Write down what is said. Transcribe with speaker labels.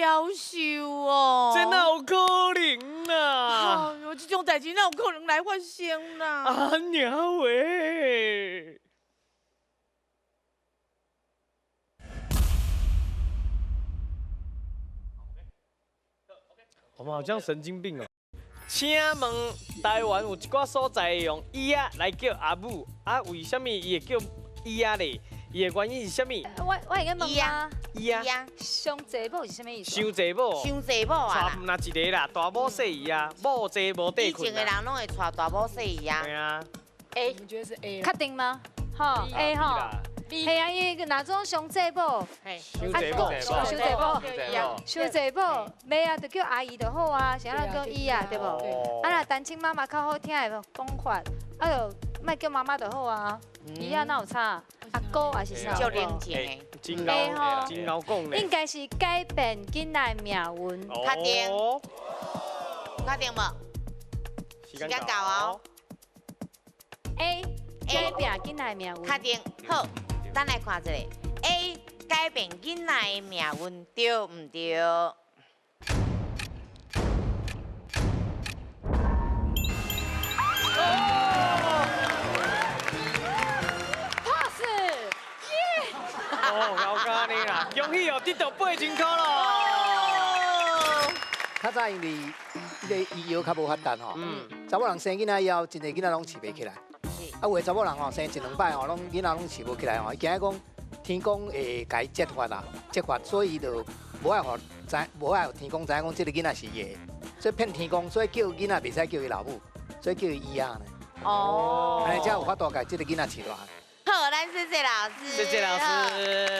Speaker 1: 夭壽哦！
Speaker 2: 這哪有可能啊？
Speaker 1: 哎喲，這種代誌哪有可能來發生啦？
Speaker 2: 阿娘喂！我們好像神經病哦。請問台灣有一寡所在會用伊仔來叫阿母，啊，為啥物伊會叫伊仔咧？伊的原因是啥物？
Speaker 3: 我會用問嗎？
Speaker 2: 伊啊，
Speaker 3: 傷濟某是啥物意思？
Speaker 2: 傷濟某，
Speaker 1: 傷濟某啊！
Speaker 2: 娶毋若一个啦，大某細姨啊，某濟無底
Speaker 1: 以前的人攏會娶大某細姨啊。
Speaker 2: 對啊。
Speaker 3: A，
Speaker 4: 你覺得是 A？
Speaker 3: 確定嗎？吼 A 吼。係啊，伊若種傷濟某，
Speaker 2: 傷濟某，
Speaker 3: 傷濟某，傷濟某，尾啊就叫阿姨就好啊，啥人叫伊啊，對無？啊若單親媽媽較好聽的講法，啊就莫叫媽媽就好啊，伊啊哪有差？阿哥也是啥？
Speaker 1: 足冷靜的，
Speaker 2: 真𠢕，真𠢕講咧。
Speaker 3: 應該是改變囡仔命運。
Speaker 1: 確定？確定無？時間到哦。
Speaker 3: A 改變囡仔命運。
Speaker 1: 確定？好。咱來看一下，A 改變囡仔的命運對毋對？
Speaker 3: Pass，耶！
Speaker 2: 哦，老家你啦，恭喜哦，得到8000塊咯！
Speaker 5: 較早因為這個醫藥較無發達吼，查某人生囡仔以後，真濟囡仔攏飼袂起來。啊，有的查某人吼，生一兩擺吼，攏囡仔攏飼無起來吼，伊驚講天公會共伊責罰啦，責罰，所以伊就無愛予知，無愛予天公知影講這个囡仔是伊的，所以騙天公，所以叫囡仔袂使叫伊老母，所以叫伊姨仔呢。
Speaker 1: 哦，
Speaker 5: 按呢才有法度共這个囡仔飼大。
Speaker 1: 好，咱謝謝老師。
Speaker 2: 謝謝老師。